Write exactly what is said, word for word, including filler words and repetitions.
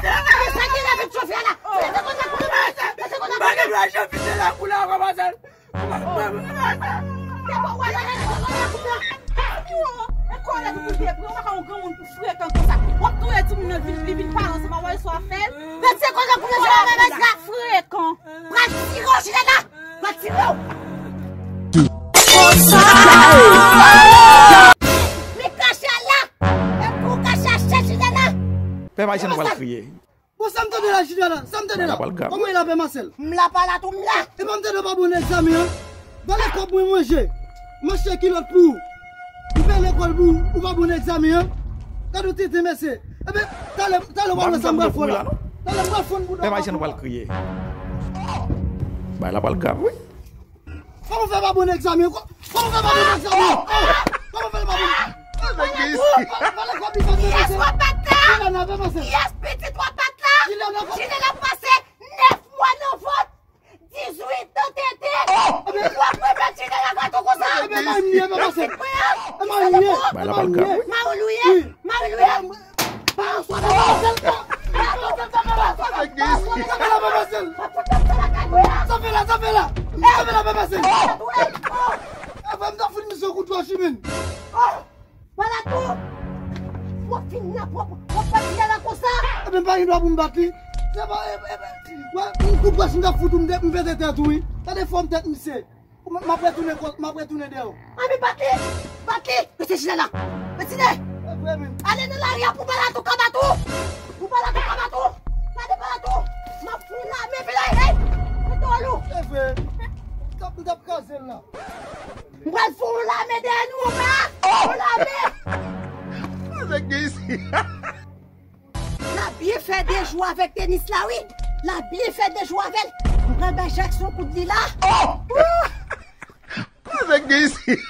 Sa ki la vin chofe la? Mete kontak pou nou. Mete kontak pou nou. Bagay la chofe la pou la kòmanse. Frekan konsa. W ap touye timoun nan vin, li vin pale ansanm avè w, sa w ap fè l. Mete kontak pou nou. Frekan. Pral tire w chita la. Pral tire w. Men kache a la. E pou kache a chèche la. Pèp ayisyen nou pral kriye. Bon, sa m tande la, Jidana, sa m tande la. Kòman e la, pè Masèl? M la pa la tou, m la. E pa m tande w pa bon egzamen an. Vale kòb mwen manje. M achte kilòt pou ou. M peye lekòl pou ou, ou pa bon egzamen an. Gade w tenten, mesye. Ebyen, talè, talè w pral wè sa m pral fè w la. Talè m pral fè w bouda. Pèp ayisyen nou pral kriye. Bagay la pral grav, wi. Kòman fè pa bon egzamen? Kò-, kòman fè pa bon egzamen? Kòman fè pa bon? Vale kòb li fè mwen manje. Yes, w ap bat la. Jidana, pè Masèl. Yes, pitit, w ap bat la. Jidana, kò- Jidana pase nèf mwa nan vant. Dizuit nan tete. Ou ap remèt Jidana gato konsa. Ebyen, mwen ye, papa Sèl. Pitit mwen an. Mwen ye. Mari l ou ye. Mari l ou ye. Papa Sèl, papa Sèl, papa Sèl, papa Sèl. Sa fè la, sa fè la. Sa fè la, papa Sèl. Epa m ta fout misye yon kout wòch, men. Pale tou! W ap fin nan pwòp, w ap pati la konsa! Ebyen, m pa gen dwa pou m bat li. Se pa, e, e, e, wè, m kout wòch m t ap fout ou, m de-, m pete tèt ou, wi. Gade fòm tèt misye. M, m ap retounen kò-, m ap retounen dèyè w. Ann, bat li! Bat li! Retire chita la! Retire! E vre, men. Ale nan lari a pou Palatou ka bat ou! Pou Palatou ka bat ou! Gade Palatou! M ap fout lame, vin la, hey! Mete w lou! E vre. M t ap, m t ap kraze l la. M pral fè yon lame dèyè nou anba! Yon lame! Nèg gen isi. L ap byen fè de jou avèk tenis la, wi. L ap byen fè de jou avè l. M pral bay Jackson kout li la. Nèg gen isi.